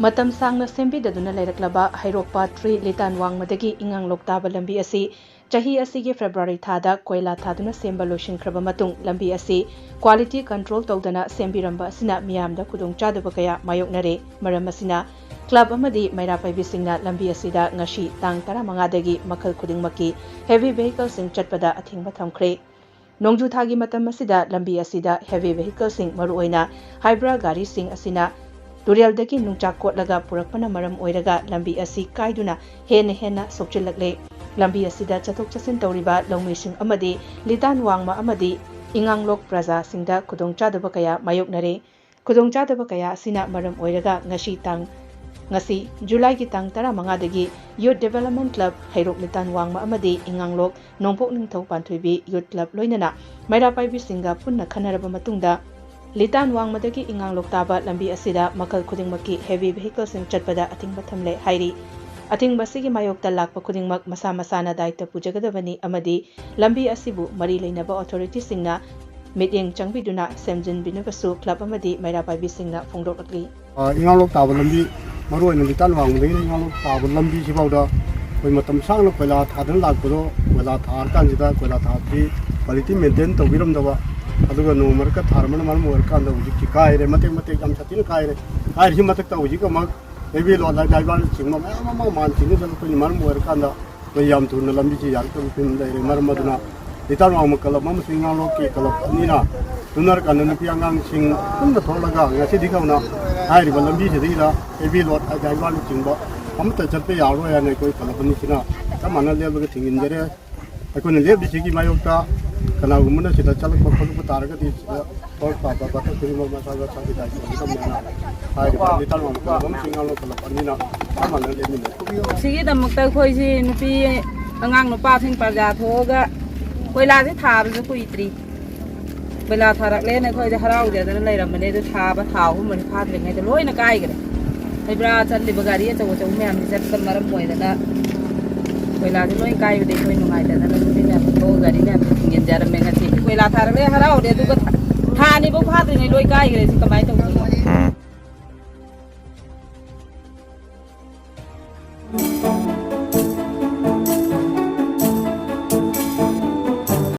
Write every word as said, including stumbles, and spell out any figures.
ꯃꯇꯝ ꯁꯥꯡꯅ ꯁꯦꯝꯕꯤꯗꯗꯨꯅ ꯂꯩꯔꯛꯂꯕ ꯍꯩꯔꯣꯛ ꯄꯥꯠ ꯊ꯭ꯔꯤ ꯂꯤꯇꯥꯟꯋꯥꯡꯃꯗꯒꯤ ꯏꯉꯥꯡꯂꯣꯛ ꯇꯥꯕ ꯂꯝꯕꯤ ꯑꯁꯤ ꯆꯍꯤ ꯑꯁꯤꯒꯤ ꯐꯦꯕ꯭ꯔꯨꯋꯥꯔꯤ ꯊꯥꯗ ꯀꯣꯏꯂꯥ ꯊꯥꯗꯨꯅ ꯁꯦꯝꯕ ꯂꯣꯏꯁꯤꯟꯈ꯭ꯔꯕ ꯃꯇꯨꯡ, ꯂꯝꯕꯤ ꯑꯁꯤ ꯀ꯭ꯋꯥꯂꯤꯇꯤ ꯀꯟꯇ꯭ꯔꯣꯜ ꯇꯧꯗꯅ ꯁꯦꯝꯕꯤꯔꯝꯕ ꯑꯁꯤꯅ ꯃꯤꯌꯥꯝꯗ ꯈꯨꯗꯣꯡꯆꯥꯗꯕ ꯀꯌꯥ ꯃꯥꯌꯣꯛꯅꯔꯦ꯫ ꯃꯔꯝ ꯑꯁꯤꯅ ꯀ꯭ꯂꯕ ꯑꯃꯗꯤ ꯃꯩꯔꯥ ꯄꯥꯏꯕꯤꯁꯤꯡꯅ ꯂꯝꯕꯤ ꯑꯁꯤꯗ ꯉꯁꯤ ꯇꯥꯡ ꯇꯔꯥꯃꯉꯥꯗꯒꯤ ꯃꯈꯜ ꯈꯨꯗꯤꯡꯃꯛꯀꯤ ꯍꯦꯚꯤ ꯚꯦꯍꯤꯀꯜꯁꯤꯡ ꯆꯠꯄꯗ ꯑꯊꯤꯡꯕ ꯊꯝꯈ꯭ꯔꯦ꯫ ꯅꯣꯡꯖꯨ ꯊꯥꯒꯤ ꯃꯇꯝ ꯑꯁꯤꯗ ꯂꯝꯕꯤ ꯑꯁꯤꯗ ꯍꯦꯚꯤ ꯚꯦꯍꯤꯀꯜꯁꯤꯡ, ꯃꯔꯨꯑꯣꯏꯅ ꯍꯥꯏꯕ꯭ꯔꯥ ꯒꯥꯔꯤꯁꯤꯡ ꯑꯁꯤꯅ ꯇꯨꯔꯦꯜꯗꯒꯤ ꯅꯨꯡꯆꯥꯛ ꯀꯣꯠꯂꯒ ꯄꯨꯔꯛꯄꯅ ꯃꯔꯝ ꯑꯣꯏꯔꯒ ꯂꯝꯕꯤ ꯑꯁꯤ ꯀꯥꯏꯗꯨꯅ ꯍꯦꯟꯅ ꯍꯦꯟꯅ ꯁꯣꯛꯆꯤꯜꯂꯛꯂꯦ꯫ ꯂꯝꯕꯤ ꯑꯁꯤꯗ ꯆꯠꯊꯣꯛ ꯆꯠꯁꯤꯟ ꯇꯧꯔꯤꯕ ꯂꯧꯃꯤꯁꯤꯡ ꯑꯃꯗꯤ ꯂꯤꯇꯥꯟ ꯋꯥꯡꯃ ꯑꯃꯗꯤ ꯏꯉꯥꯡꯂꯣꯛ ꯄ꯭ꯔꯖꯥꯁꯤꯡꯗ ꯈꯨꯗꯣꯡꯆꯥꯗꯕ ꯀꯌꯥ ꯃꯥꯌꯣꯛꯅꯔꯦ꯫ ꯈꯨꯗꯣꯡꯆꯥꯗꯕ ꯀꯌꯥ ꯑꯁꯤꯅ ꯃꯔꯝ ꯑꯣꯏꯔꯒ ꯉꯁꯤ ꯇꯥꯡ, ꯉꯁꯤ ꯖꯨꯂꯥꯏꯒꯤ ꯇꯥꯡ ꯇꯔꯥꯃꯉꯥꯗꯒꯤ ꯌꯨꯠ ꯗꯤꯚꯦꯂꯞꯃꯦꯟ ꯀ꯭ꯂꯕ ꯍꯩꯔꯣꯛ ꯂꯤꯇꯥꯟ ꯋꯥꯡꯃ ꯑꯃꯗꯤ ꯏꯉꯥꯡꯂꯣꯛ ꯅꯣꯡꯄꯣꯛ ꯅꯤꯡꯊꯧ ꯄꯥꯟꯊꯣꯏꯕꯤ ꯌꯨꯠ ꯀ꯭ꯂꯕ ꯂꯣꯏꯅꯅ ꯃꯩꯔꯥ ꯄꯥꯏꯕꯤꯁꯤꯡꯒ ꯄꯨꯟꯅ ꯈꯟꯅꯔꯕ ꯃꯇꯨꯡꯗ, ꯂꯤꯇꯥꯟ ꯋꯥꯡꯃꯗꯒꯤ ꯏꯉꯥꯡꯂꯣꯛ ꯇꯥꯕ ꯂꯝꯕꯤ ꯑꯁꯤꯗ ꯃꯈꯜ ꯈꯨꯗꯤꯡꯃꯛꯀꯤ ꯍꯦꯚꯤ ꯚꯦꯍꯤꯀꯜꯁꯤꯡ ꯆꯠꯄꯗ ꯑꯊꯤꯡꯕ ꯊꯝꯂꯦ ꯍꯥꯏꯔꯤ꯫ ꯑꯊꯤꯡꯕ ꯑꯁꯤꯒꯤ ꯃꯥꯌꯣꯛꯇ ꯂꯥꯛꯄ ꯈꯨꯗꯤꯡꯃꯛ ꯃꯁꯥ ꯃꯁꯥꯅ ꯗꯥꯏꯇ ꯄꯨꯖꯒꯗꯕꯅꯤ ꯑꯃꯗꯤ ꯂꯝꯕꯤ ꯑꯁꯤꯕꯨ ꯃꯔꯤ ꯂꯩꯅꯕ ꯑꯣꯊꯣꯔꯤꯇꯤꯁꯤꯡꯅ ꯃꯤꯠꯌꯦꯡ ꯆꯪꯕꯤꯗꯨꯅ ꯁꯦꯝꯖꯤꯟꯕꯤꯅꯕꯁꯨ ꯀ꯭ꯂꯕ ꯑꯃꯗꯤ ꯃꯩꯔꯥ ꯄꯥꯏꯕꯤꯁꯤꯡꯅ ꯐꯣꯡꯗꯣꯛꯂꯛꯂꯤ꯫ ꯑ, ꯏꯉꯥꯡꯂꯣꯛ ꯇꯥꯕ ꯂꯝꯕꯤ, ꯃꯔꯨꯑꯣꯏꯅ ꯂꯤꯇꯥꯟ ꯋꯥꯡꯃꯗꯒꯤꯅ ꯏꯉꯥꯡꯂꯣꯛ ꯇꯥꯕ ꯂꯝꯕꯤꯁꯤꯐꯥꯎꯗ ꯑꯩꯈꯣꯏ ꯃꯇꯝ ꯁꯥꯡꯅ ꯀꯣꯏꯂꯥ ꯊꯥꯗꯅ ꯂꯥꯛꯄꯗꯣ, ꯀꯣꯏꯂꯥ ꯊꯥꯔꯀꯥꯟꯁꯤꯗ ꯀꯣꯏꯂꯥ ꯊꯥꯕꯁꯤ ꯀ꯭ꯋꯥꯂꯤꯇꯤ ꯃꯦꯟꯇꯦꯟ ꯇꯧꯕꯤꯔꯝꯗꯕ, ꯑꯗꯨꯒ ꯅꯣꯡ ꯃꯔꯛꯇ ꯊꯥꯔꯝꯕꯅ ꯃꯔꯝ ꯑꯣꯏꯔꯀꯥꯟꯗ ꯍꯧꯖꯤꯛꯇꯤ ꯀꯥꯏꯔꯦ, ꯃꯇꯦꯛ ꯃꯇꯦꯛ ꯌꯥꯝ ꯁꯥꯊꯤꯅ ꯀꯥꯏꯔꯦ꯫ ꯀꯥꯏꯔꯤꯁꯤ ꯃꯊꯛꯇ ꯍꯧꯖꯤꯛ ꯑꯃꯨꯛ ꯍꯦꯚꯤ ꯂꯣꯗ ꯗ꯭ꯔꯥꯏꯚꯔꯅꯆꯤꯡꯕ ꯃꯌꯥꯝ ꯑꯃ ꯃꯥꯟ ꯆꯤꯡꯅ ꯆꯠꯂꯛꯄꯅ ꯃꯔꯝ ꯑꯣꯏꯔꯀꯥꯟꯗ ꯑꯩꯈꯣꯏ ꯌꯥꯝ ꯊꯨꯅ ꯂꯝꯕꯤꯁꯤ ꯌꯥꯔꯛꯇꯕꯒꯤ ꯐꯤꯕꯝ ꯂꯩꯔꯦ꯫ ꯃꯔꯝ ꯑꯗꯨꯅ ꯂꯤꯇꯥꯟ ꯋꯥꯡꯃ ꯀ꯭ꯂꯕ ꯑꯃꯁꯨꯡ ꯏꯉꯥꯡꯂꯣꯛꯀꯤ ꯀ꯭ꯂꯕ ꯑꯅꯤꯅ ꯄꯨꯟꯅꯔꯀꯥꯟꯗ ꯅꯨꯄꯤ ꯑꯉꯥꯡꯁꯤꯡ ꯄꯨꯟꯅ ꯊꯣꯛꯂꯒ ꯉꯁꯤꯗꯒꯤ ꯍꯧꯅ ꯍꯥꯏꯔꯤꯕ ꯂꯝꯕꯤꯁꯤꯗꯒꯤꯗ ꯍꯦꯚꯤ ꯂꯣꯗ ꯗ꯭ꯔꯥꯏꯚꯔꯅꯆꯤꯡꯕ ꯑꯃꯠꯇ ꯆꯠꯄ ꯌꯥꯔꯣꯏ ꯍꯥꯏꯅ ꯑꯩꯈꯣꯏ ꯀ꯭ꯂꯕ ꯑꯅꯤꯁꯤꯅ ꯆꯞ ꯃꯥꯟꯅ ꯂꯦꯞꯂꯒ ꯊꯤꯡꯖꯤꯟꯖꯔꯦ꯫ ꯑꯩꯈꯣꯏꯅ ꯂꯦꯞꯄꯤꯁꯤꯒꯤ ꯃꯥꯌꯣꯛꯇ ꯀꯅꯥꯒꯨꯝꯕꯅ ꯁꯤꯗ ꯆꯠꯂꯛꯄ ꯈꯣꯠꯂꯛꯄ ꯇꯥꯔꯒꯗꯤ ꯁꯤꯗ ꯍꯣꯏ, ꯄꯥ-, ꯄꯥ-, ꯄꯥꯊꯣꯛ ꯈꯨꯗꯤꯡꯃꯛ ꯃꯁꯥ ꯃꯁꯥꯒꯤ ꯗꯥꯏꯇ ꯑꯣꯏꯒꯗꯕꯅꯦꯅ ꯍꯥꯏꯔꯤꯕ ꯂꯤꯇꯥꯟ ꯋꯥꯡꯃ ꯀ꯭ꯂꯕ ꯑꯃꯁꯨꯡ ꯏꯉꯥꯡꯂꯣꯛ ꯀ꯭ꯂꯕ ꯑꯅꯤꯅ ꯆꯞ ꯃꯥꯟꯅꯅ ꯂꯦꯞꯃꯤꯟꯅꯩ꯫ ꯁꯤꯒꯤꯗꯃꯛꯇ ꯑꯩꯈꯣꯏꯁꯤ ꯅꯨꯄꯤ ꯑꯉꯥꯡ ꯅꯨꯄꯥꯁꯤꯡ ꯄ꯭ꯔꯖꯥ ꯊꯣꯛꯑꯒ ꯀꯣꯏꯂꯥꯁꯦ ꯊꯥꯕꯁꯨ ꯀꯨꯏꯗ꯭ꯔꯤ꯫ ꯀꯣꯏꯂꯥ ꯊꯥꯔꯛꯂꯦꯅ ꯑꯩꯈꯣꯏꯁꯦ ꯍꯔꯥꯎꯖꯗꯅ ꯂꯩꯔꯝꯕꯅꯦ꯫ ꯑꯗꯨ ꯊꯥꯕ ꯊꯥ ꯑꯍꯨꯝ ꯃꯔꯤ ꯐꯥꯗ꯭ꯔꯤꯉꯩꯗ ꯂꯣꯏꯅ ꯀꯥꯏꯈ꯭ꯔꯦ꯫ ꯍꯩꯕ꯭ꯔꯥ ꯆꯠꯂꯤꯕ ꯒꯥꯔꯤ ꯑꯆꯧ ꯑꯆꯧꯕ ꯃꯌꯥꯝꯁꯤ ꯆꯠꯄ ꯃꯔꯝ ꯑꯣꯏꯗꯅ ꯀꯣꯏꯂꯥꯁꯦ ꯂꯣꯏ ꯀꯥꯏꯕꯗꯒꯤ ꯑꯩꯈꯣꯏ ꯅꯨꯡꯉꯥꯏꯇꯗꯅ ꯅꯨꯄꯤ ꯃꯌꯥꯝ ꯊꯣꯛꯑꯒ ꯒꯥꯔꯤ ꯃꯌꯥꯝꯁꯦ ꯊꯤꯡꯖꯤꯟꯖꯔꯝꯃꯦ꯫ ꯉꯁꯤ ꯀꯣꯏꯂꯥ ꯊꯥꯔꯛꯂꯦ ꯍꯔꯥꯎꯔꯦ, ꯑꯗꯨꯒ ꯊꯥ ꯑꯅꯤꯐꯥꯎ ꯐꯥꯗ꯭ꯔꯤꯉꯩ ꯂꯣꯏ ꯀꯥꯏꯈ꯭ꯔꯦ꯫ ꯁꯤ ꯀꯃꯥꯏꯅ ꯇꯧꯗꯣꯏꯅꯣ?